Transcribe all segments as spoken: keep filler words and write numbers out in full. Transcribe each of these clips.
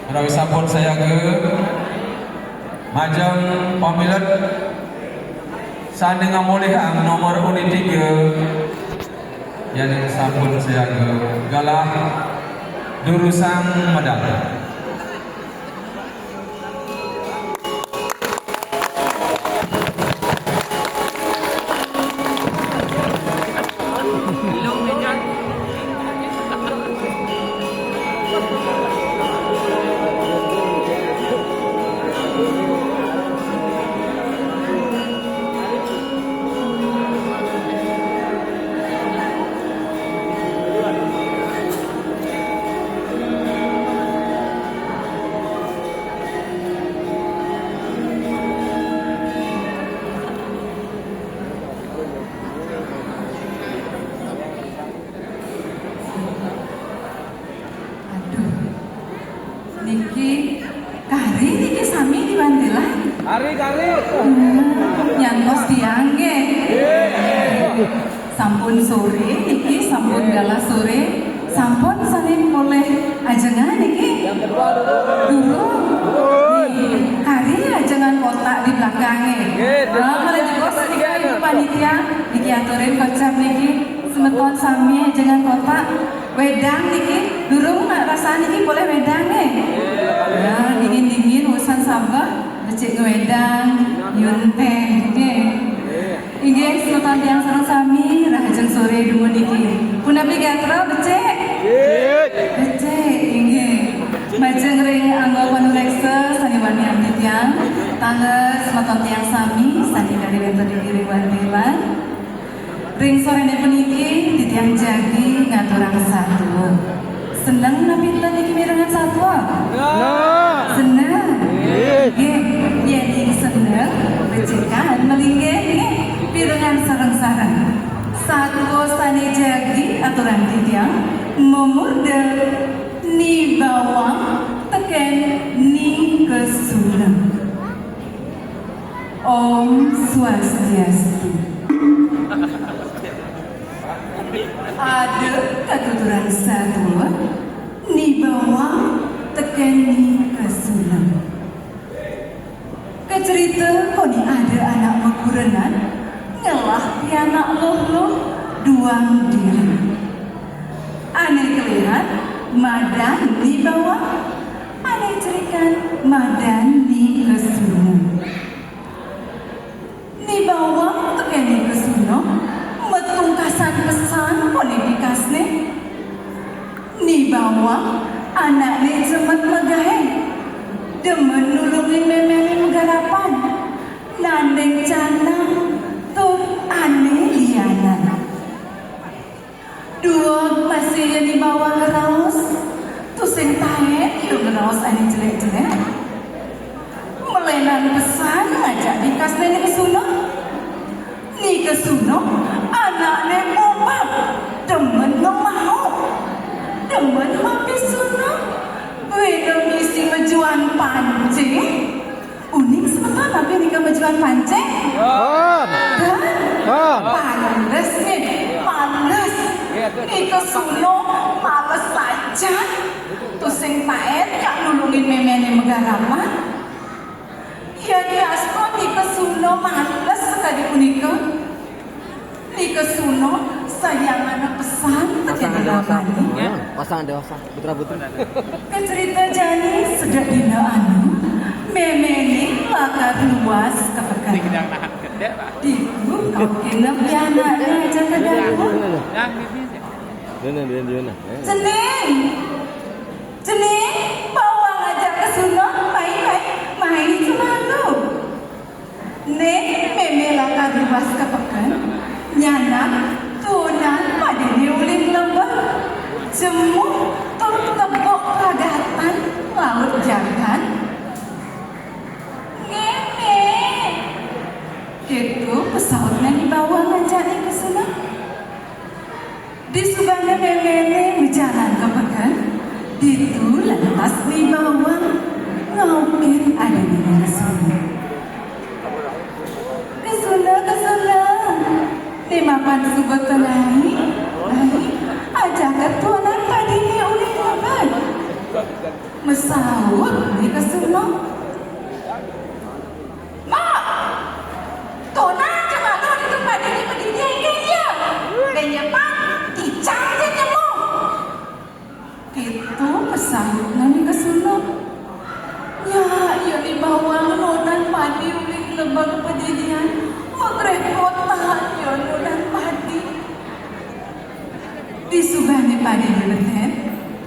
Rawuh sampun sayaga, majeng pamilet sane ngamolihang nomor unit tiga, yaning sampun sayaga, galah durusang medal. Aduh. Niki kari niki sami diwantilan. Kari, kari. Hmm, nyantos tiang nggih. Sampun sore niki, sampun galah sore. Sampun sami polih ajengan niki? Durung. Nggih, kari ajengan kotak di belakang nggih. Nggih, durung. Ah, malah jebos niki, Ibu Panitia, niki aturin kocap niki. Semeton sami ajengan kotak. Wedang niki, durung nak rasa niki polih wedang nggih. Ya, dingin-dingin usan sabeh, becik ngwedang, nyun teh nggih. Inggih, semeton tiang sareng sami, rahajeng sore dumun niki. Punapi gatra, becik? Becik, inggih. Majeng ring angga panureksa sane wanian titiang, tangga semeton tiang sami, sane kari wenten ring wantilan. Ring sorene puniki, titiang jagi ngaturang satua. Seneng napi ten niki mirengang satua? Seneng? Nggih. Nggih, yen seneng, recekan malinggih nggih, pirengang sareng-sareng. Satua sane jagi aturang titiang, memurda Ni Bawang teken Ni Kesuna. Om Swastiastu. Ada katuturan satua, Ni Bawang teken Ni Kesuna. Kacerita koni ada anak makurenan ngelah pianak luh-luh duang diri. Ane kelihan madan Ni Bawang, ane cerikan madan Ni Kesuna. Ni Bawang teken Ni Kesuna, matungkasan pesan koni bikasne. Ni Bawang anakne jemet magae, demen nulungin memene magarapan, nanding canang, tur ane lianan. Dueg masih Ni Bawang ngraos, tusing taen ia ngraos ane jelek-jelek. Melenan pesan ngajak bikasne Ni Kesuna. Ni Kesuna anakne bobab, demen ngemauk, demen mapisuna, buina misi majuan pancing. Uning semeton napi nika majuan pancing? Pun. Pun. Pales nggih, pales. Ni Kesuna pales sajan. Tusing taen ia nulungin memene magarapan. Yadiastu Ni Kesuna pales sakadi punika. Ni Kesuna sayangana pesan teken reramané. Pasang dewasa, putra putri. Kacerita jani sedek dina anu, méméné lakar luas ka peken. Ditu kaukina pianakné ajaka dapur. Dina, dina, dina. Cening! Cening, Bawang ajaka Suna, mai, mai, mai jumah lu. Ning mémé lakar luas ka peken, nyanan tuunan padiné uli nglebet, jemuh tur tebuk ragatan laut jagat. Mémé, kéto pasautné Ni Bawang ngajané ka Suna. Disubané méméné majalan ka peken, ditu lantas Ni Bawang ngaukin adiné Ni Kesuna. Kesuna, Kesuna, né mapan suba tengai, ai, ajaka tuunan padiné uli nglebet. Pasaut Ni Kesuna. "Mak, tona ja malu ditu padi ne padidi engken ia. Beh nyepat, icang ja nyemuh." Keto pasautne Ni Kesuna. Nyak ia Ni Bawang nunan padi uli lebeng padidian, magrepot tahat ia nunan padi. Disubane padine beten,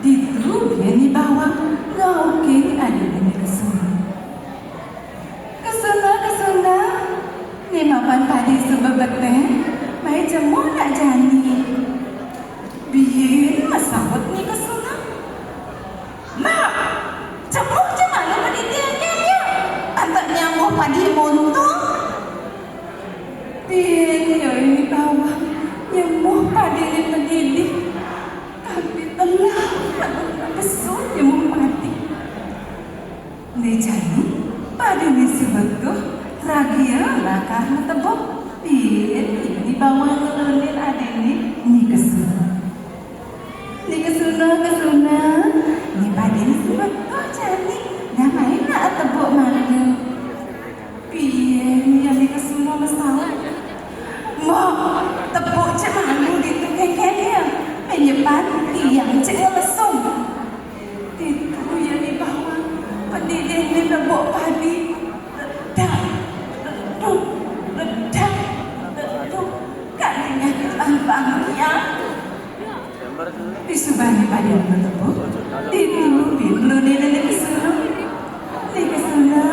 ditu bie Ni Bawang ngaukin adine Ni Kesuna. "Kesuna, Kesuna, ne mapan padi suba beten, mai jemuh nak jani." Bie masaut Ni Kesuna. "Mak, jemuh ja malu padidi engken ia. Antuk nyemuh padi muntung." Bie ia Ni Bawang nyemuh padine padidi. Tapi telah, aduh, besu nyemuh padi. Ende jani, padine suba tuh, raga ia lakar matebuk. Bie ia Ni Bawang ngelunin adine Ni Kesuna. "Ni Kesuna, Kesuna, ne padine suba tuh jani, dah mai nak tebuk malu." Bie ia Ni Kesuna masaut. "Mak, tebuk ja malu ditu kengken ia. Beh nyepat, tiang ja ngelesung." Ditu ia Ni Bawang, padidine nebuk padi. Redak, reduk, redak, reduk. Kadi nyak lambang ia. Disubane padi matebuk, ditu bie ngelunin Ni Kesuna. "Ni Kesuna,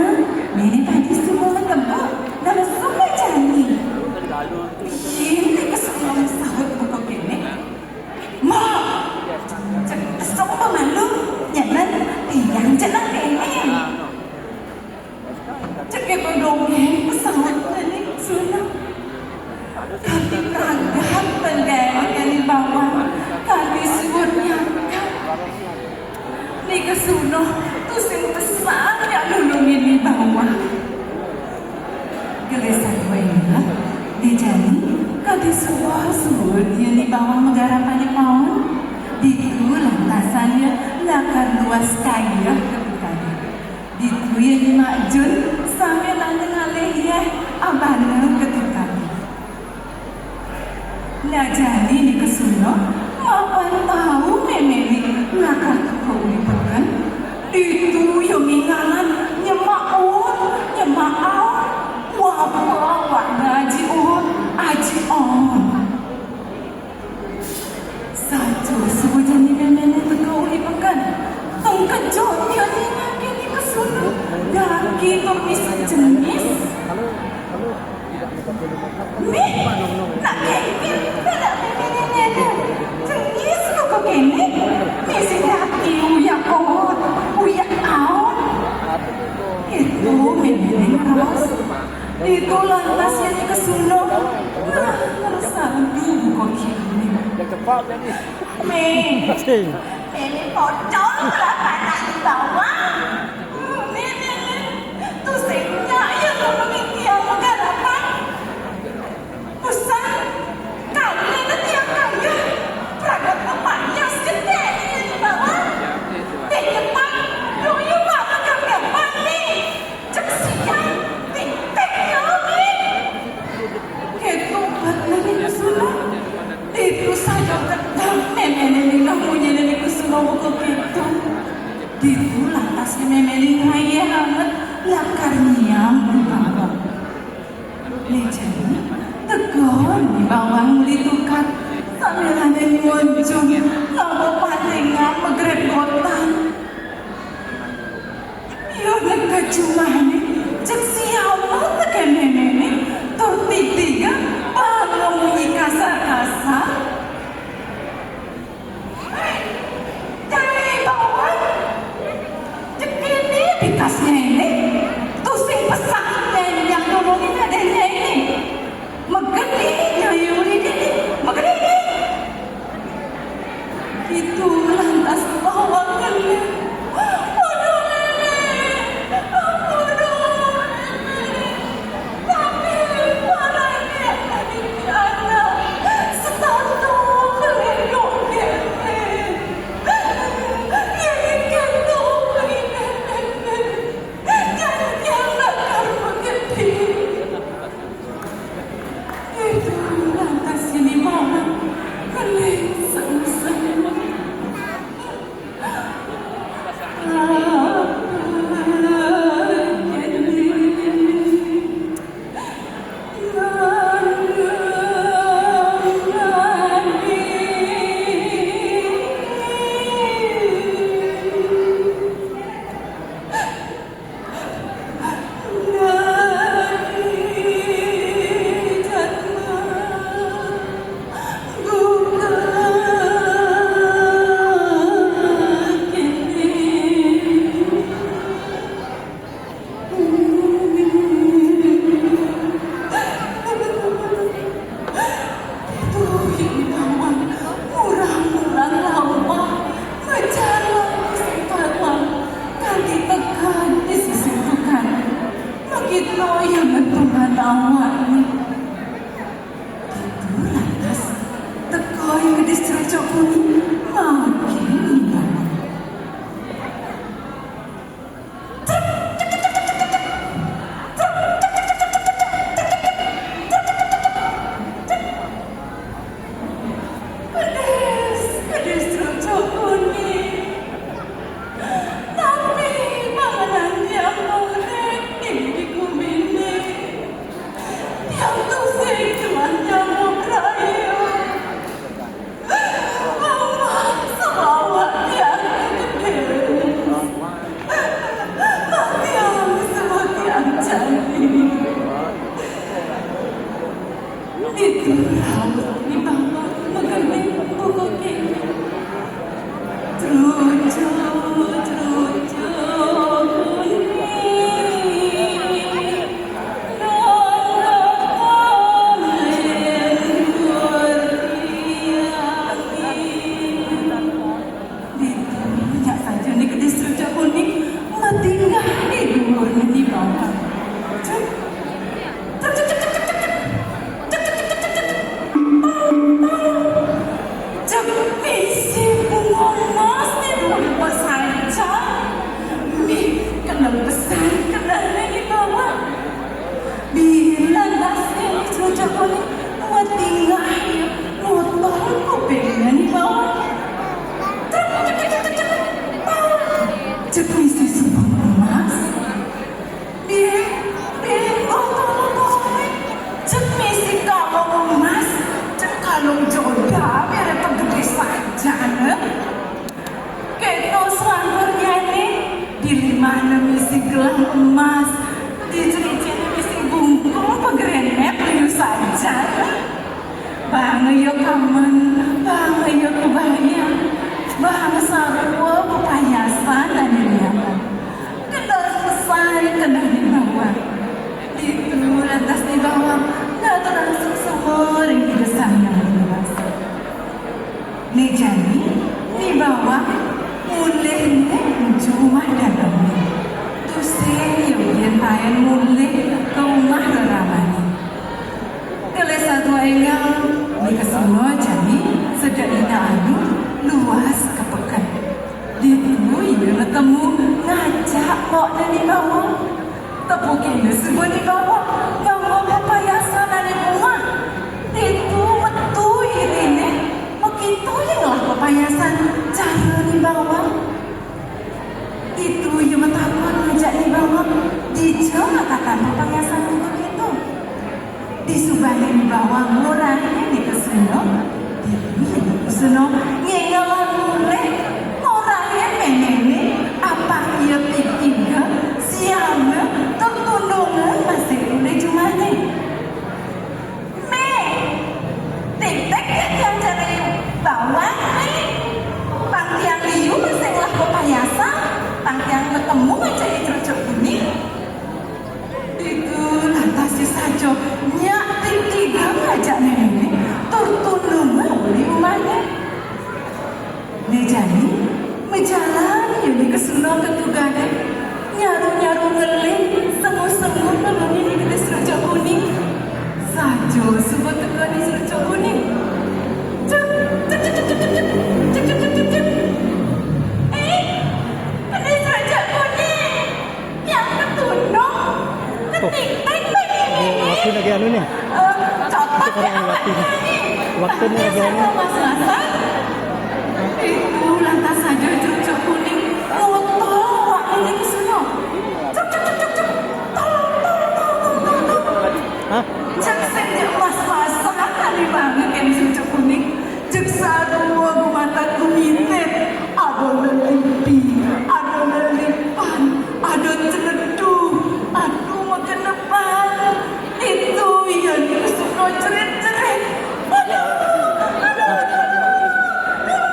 ne padi suba matebuk, dah lesung jani." Bie Ni Kesuna masaut buka kene. "Mak, cek lesung ba malu, nyanan tiang ja nak kene." Cek keto dogeng pasautne Ni Kesuna. Kadi kaget tenggae Ni Bawang, kadi suud nyak. Ni Kesuna tusing pesan nyak nulungin Ni Bawang. Gelis sarwa inget, ende jani, kadi suud-suud ia Ni Bawang magarapan paon. Ditu lantasan ia lakar luas kayuh ka tukad. Ditu ia Ni Mak Jun sambilane ngalih yeh abane ka tukad. Nah jani Ni Kesuna, mapan tau memene lakar teka uli peken. Ditu ia ninggalan nyemak uut, nyemak aut, wah, wah, wah, aji uut, aji aut. Saja suba jani memene teka uli peken. Tengkejut ia ningeh Ni Kesuna. Daki tur misi jengis. "Mih, nak kengken, nak memene nene. Jengis kok kene. Misi daki uyak aut, uyak aut." Keto memene ngeros. Ditu lantas ia Ni Kesuna. Nah, ngeresalu buka kene. "Mih, mih, mih, pocol lah panak Ni Bawang. Mih, mih, mih. Tusing nyak ia nulungin tiang magarapan. Pesan, kayuh ne tiang kayuh. Pragat pepayas gede ia Ni Bawang. Deh nyepat, duh ia ba magarapan, Mih. Cek siang, titik ia, Mih." Keto betne Ni Kesuna. Ditu saja kedap memene ningeh munyine Ni Kesuna buka keto. Ditu lantas memene ngayeh anget lakar nyiam Ni Bawang. Ende jani, teka Ni Bawang muli tukad, sambilane nyunjung ngaba patengap magrepgotan. Ia neked jumahne, cek siap teka memene, tur tigtiga ba ngamunyi kasar-kasar. "Jani Bawang, cekene bikasne ene, tusing pesan nyak nulungin adene ene. Magedi nyak uli dini, magedi." Ditu lantas Bawang ngeling. "Aduh, Nenek! Aduh, Nenek! Tapi parange tadi pianak, setata pelindung kene. Nyai kento Trucuk, trucuk kuning, nongkrong lendur tiangé. Ditu nyak saja né kedis trucuk kuning, matinggah di duur né di bawah. Cuk, cuk, cuk, cuk, cuk, cuk, cuk. Cek, cek, cek, cek, cek. Tong, tong. Cek, misi bunga emas né, bunga saja. Mih, kena pesan kedahnya di bawah. Bila las né, trucuk kuning, matinggah ya, motong kupingnya di bawah. Cek, cek, cek, cek, cek, cek. Tong. Cek, misi bunga emas. Bih, bih, oh, tolong, tolong. Cek misi kalung emas, cek kalung joda, biar tegedé saja, né. Kéto selangkurnyané, di limahné misi gelang emas, di jericiné misi bungkung pagrenet, liu saja, né. Bang ya kamen, bang ya kebaya, bang sarua pepayasan ané niatan. Kendor pesan keneh Ni Bawang. Ditu lantas Ni Bawang ngaturang suksma ring Ida Sang Hyang Widhi Wasa. Né jani Ni Bawang mulihné nuju umah dagangé. Tusing ya buin taén mulih ka umah reramané. Gelis satua énggal, Ni Kesuna jani sedek dina anu luas ka peken. Ditu ia matemu ngajak pokné Ni Bawang. Tepukin suba Ni Bawang nganggo pepayasan ané bungah. Ditu metu iriné, makita ia ngelah pepayasan cara Ni Bawang. Ditu ia matakon ngajak Ni Bawang, dija makatan pepayasan kéto-kéto. Disubané Ni Bawang ngorahin Ni Kesuna, ditu Ni Kesuna ngénggalang mulih, ngorahin méméné, apak ia tig tiga, siangna tur tundungan masih uli jumahné. Mé, tig tig ya tiang cara Ni Bawang, Mé. Pang tiang liu masih ngelah pepayasan, pang tiang matemu ngajak I Trucuk Kuning. Ditu lantas ia saja nyak tig tiga ngajak méméné tur tundungan uli umahné. Né jani, majalan ia Ni Kesuna ka tugadé, nyaru-nyaru ngeling, sengu-sengu nulungin I Trucuk Kuning. Saja suba teka Ni Trucuk Kuning. Cek, cek, cek. Eh, Ni Trucuk Kuning. Yang ketunung, ketingting bagi ini. Waktu lagi anu nih. Eh, cocok ya awaknya nih. Waktu nih lagi anu. Mas-masan. Itu lantas saja Trucuk Kuning. Ngotol awaknya nih Kesuna. Cuk, cuk, cuk, cuk, cuk. Tolong, tolong, tolong, tolong, tolong. Hah? Cek sing mas-masan kali banget yang Trucuk Kuning. Cek sarua gumatak gumitit. Ada lelipi, ada lelipan, ada celedu, aduh, makenepan. Itu ia Ni Kesuna jerit-jerit. Aduh, aduh, aduh, aduh.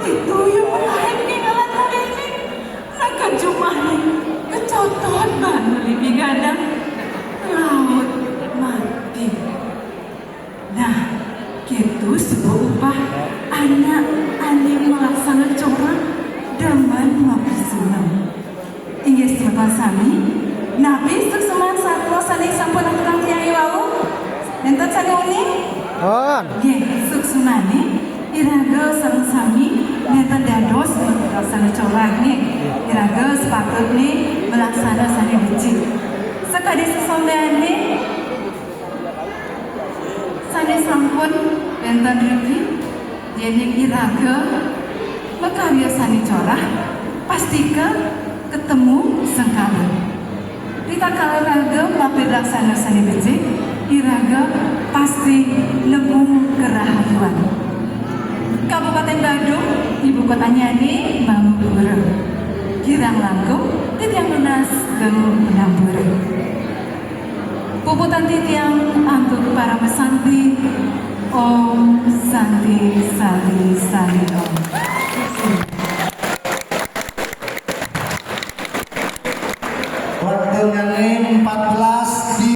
Itu ia malaib ning alat mulihné. Nak ka jumahné, kacotot bana lelipi gadang. Laut mati. Nah, kéto suba upah anak ané malaksana corah demen mapisunam. Inggih semeton sami, napi suksman satua sané sampun aturang tiang iwau? Nénten sané uning? Pun. Nggih, suksmané iraga sareng sami nénten dados malaksana corah nggih. Iraga sepatutné malaksana sané becik. Sakadi sesondayné, sané sampun wénten riki, yéning iraga makarya sané corah, pastika katemu sengkala. Ritatkala raga mapilaksana sané becik, iraga pasti nemu karahayuan. Kabupatén Badung, ibu kotanyané, Mangupura. Kirang langkung, titiang nunas geng panampura. Puputang titiang antuk paramasanti. Om Santi, Santi, Santi Om. Waktu nyanyi empat belas di